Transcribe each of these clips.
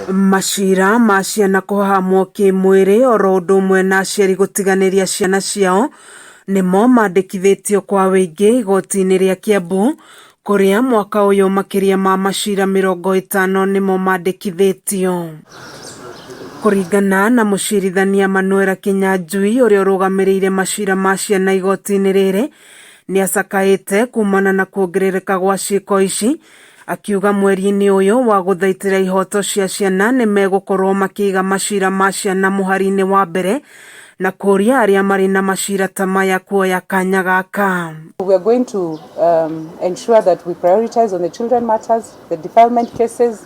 Macira ma ciana kũhahamwo kĩmwĩrĩ oro ũndũ ũmwe na aciari gũtiganĩria ciana ciao nĩmo mandĩkithĩtio kwa wĩingĩ igoti-inĩ rĩa Kiambu kũrĩa mwaka ũyũ makĩria ma macira 50 nĩmo mandĩkithĩtio. Kũringana na mũcirithania Manuela Kinyanjui ũrĩa ũrũgamĩrĩire macira ma ciana igoti-inĩ rĩrĩ, nĩacakaĩte kumana na kuongerereka gwa ciĩko ici, akiuga mweri-inĩ ũyũ wa gũthaitĩra ihoto cia ciana nĩ megũkorwo makĩiga macira ma ciana mũhari-inĩ wa mbere na kũria arĩa marĩ na macira ta maya kuoya kanya gaka. We are going to ensure that we prioritize on the children matters, the defilement cases,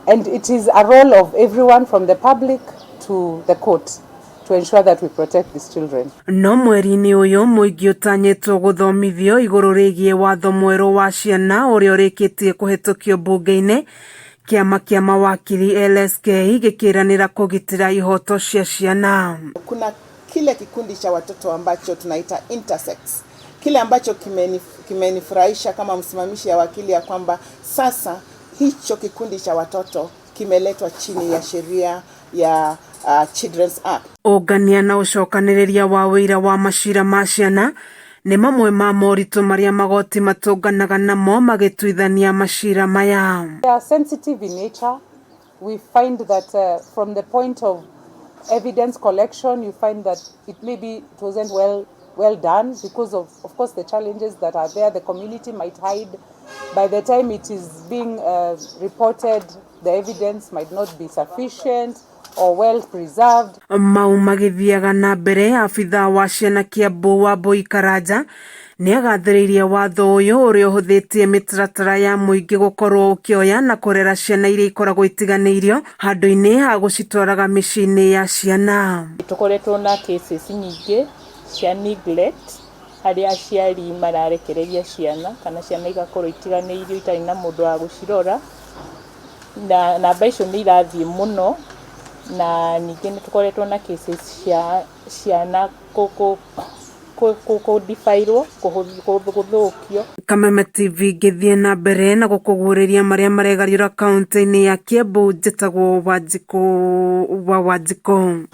and it is a role of everyone from the public to the court to ensure that we protect these children. No mweri-inĩ ũyũ mũingĩ ũtanyĩtwo gũthomithio igũrũ rĩgiĩ watho mwerũ wa ciana ũrĩa ũrĩkĩtie kũhetũkio mbunge-inĩ, kĩama kĩa mawakiri LSK gĩkĩranĩra kũgitĩra ihoto cia ciana. Kuna kile kikundi cha watoto ambacho tunaita intersex, kile ambacho kimenifurahisha kama msimamishi ya wakili ya kwamba sasa hicho kikundi cha watoto kimeletwa chini ya sheria ya Children's Act. Ũngania na ũcokanĩrĩria wa wũira wa macira ma ciana nĩ mamwe ma moritũ marĩa magoti matũnganaga namo magĩtuithania macira maya. They are sensitive in nature. We find that from the point of evidence collection, you find that it maybe it wasn't well done because of course, the challenges that are there. The community might hide. By the time it is being reported, the evidence might not be sufficient or well preserved. Mau magĩthiaga na mbere, abithaa wa ciana Kiambu Wambui Karanja nĩagathĩrĩirie watho ũyũ ũrĩa ũhũthĩtie mĩtaratara ya mũingĩ gũkorwo ũkĩoya na kũrera ciana iria ikoragwo itiganĩirio handũ-inĩ ha gũcitwaraga mĩciĩ-inĩ ya ciana. Tũkoretwo na cases nyingĩ cia neglect, harĩa aciari mararekereria ciana kana ciana igakorwo itiganĩirio itarĩ na mũndũ wa gũcirora, na namba icio nĩ irathiĩ mũno. Na ningĩ nĩ tũkoretwo na cases cia ciana kũdifairwo, gũthũkio. Kameme TV ngĩthiĩ na mbere na gũkũguũrĩria marĩa maregariũra kaunti-inĩ ya Kiambu, njĩtagwo Wanjikũ wa Wanjikũ.